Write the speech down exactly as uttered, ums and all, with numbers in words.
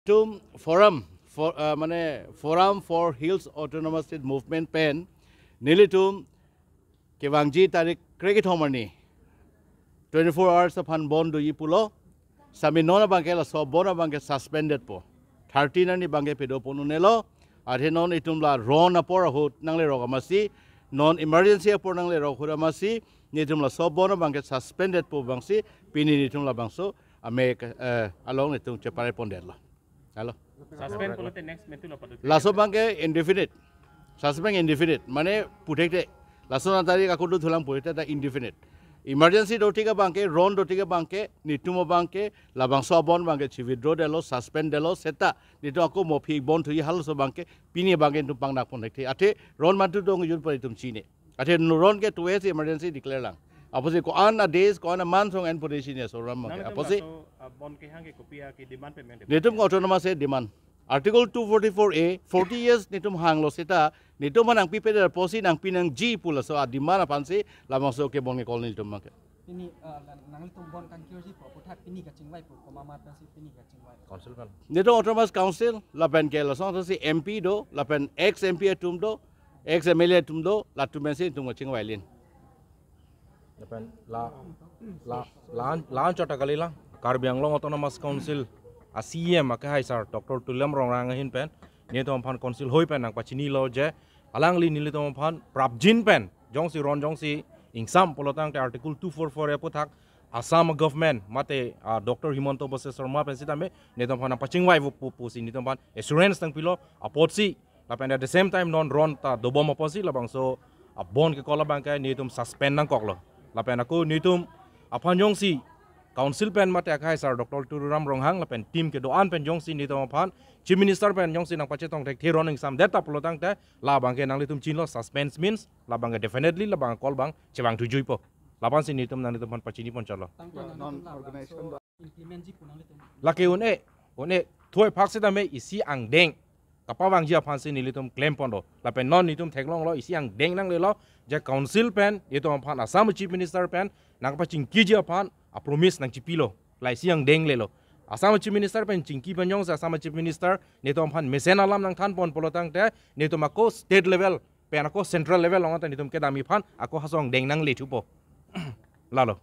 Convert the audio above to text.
Tum forum for uh, mane Forum for Hills Autonomous State Movement pen nelitum kevangji tarik krekethom arni twenty-four hours aphan bon doji pulo. Sami non abangke laso bon abangke suspended po. Thirteen arni abangke pedo pon un-elo. Athe non itum la ron apor ahut nanglerok amatsi, non emergency apor nanglerok ahut amatsi, nelitum laso bon abangke suspended po abangsi, pini nelitum labangso ame eh, along nelitum chepare pondetlo. Halo. Suspend pulote next mentu lo padu. Laso abangke indefinite. Suspend indefinite. Mane puthekte. Laso na tarik ako dothulang puthekte ta indefinite. Emergency dotik abangke, ron dotik abangke, nelitum abangke, labangso abon abangke chi withdraw detlo, suspend detlo, seta nelitum ako mo aphi bon thuji, halaso abangke pini abangke nelitum pangnak ponthekthe. Athe ron mantu dong jun pon itum chini. Athe no ron ke two days emergency declare lang. Apotsi ko-an a days, ko-an a month song en pon chini aso ron abangke. Nang itum apotsi laso, ah, bon kehang ke kopi a ke demand payment. Nelitum ke autonomous a demand. Article two forty-four A, forty years nelitum hanglo seta, nelitum aphan nangpipedet apotsi nangpi nangji pu laso a demand aphansi labangso ke bon ke call nelitum abangke. Pini, uh, la-, nanglitum bon kangkirji pu aphuthak pini kachingvai pu, komat amatsi pini kachingvai? Council pen. Nelitum Autonomous Council, lapen ke lason si M P do, lapen ex M P atum do, ex M L A atum do, latum pensi nelitum kachingvai lin. Lapen la, la, la, la-an chot ta kalilang, Karbi Anglong Autonomous Council a C E M akehai sar Doctor Tuliram Ronghang ahin pen, nelitum aphan council hoi pen nangpachinilo je, alangli nelitum aphan prapjin pen, jongsi ron jongsi ingsam pulotangte Article two four four A aphuthak, Assam government, mate, ah, Doctor Himanta Biswa Sarma pen sitame, nelitum aphan nangpachingvai pu, pu, pusi nelitum aphan assurance nangpilo, apotsi, lapen at the same time non ron ta dobom apotsi labangso a bon ke call abangke nelitum suspend nangkoklo. Lapen ako nelitum aphan jongsi council pen mate akehai sar Doctor Tuliram Ronghang lapen team kedo-an pen jongsi nelitum aphan Chief Minister pen jongsi nangpachetong thekthe ron ingsamdet ta pulotangte labangke nanglitum chinilo, suspense means labangke definitely labang call abang chevang thujuipo. Lapensi nelitum nanglitum aphan pachini ponchotlo. Tangka non nanglitum organization labangso implement ji pu nanglitum. Lake un-e, un-e, thoi phak sitame isi angdeng kapavangji aphansi nelitum klem pondo. Lapen non nelitum theklonglo, isi angdeng nanglelo, je council pen, nelitum aphan Assam Chief Minister pen nangpachingkiji aphan a promise nangchipilo. La isi angdeng lelo. Assam Chief Minister pen chingki pen jongsi Assam Chief Minister nelitum aphan mesen alam nangthan pon pulotangte, nelitum ako state level pen ako central level along ta nelitum kedamji aphan ako halaso angdeng nangle thupo. Lalo.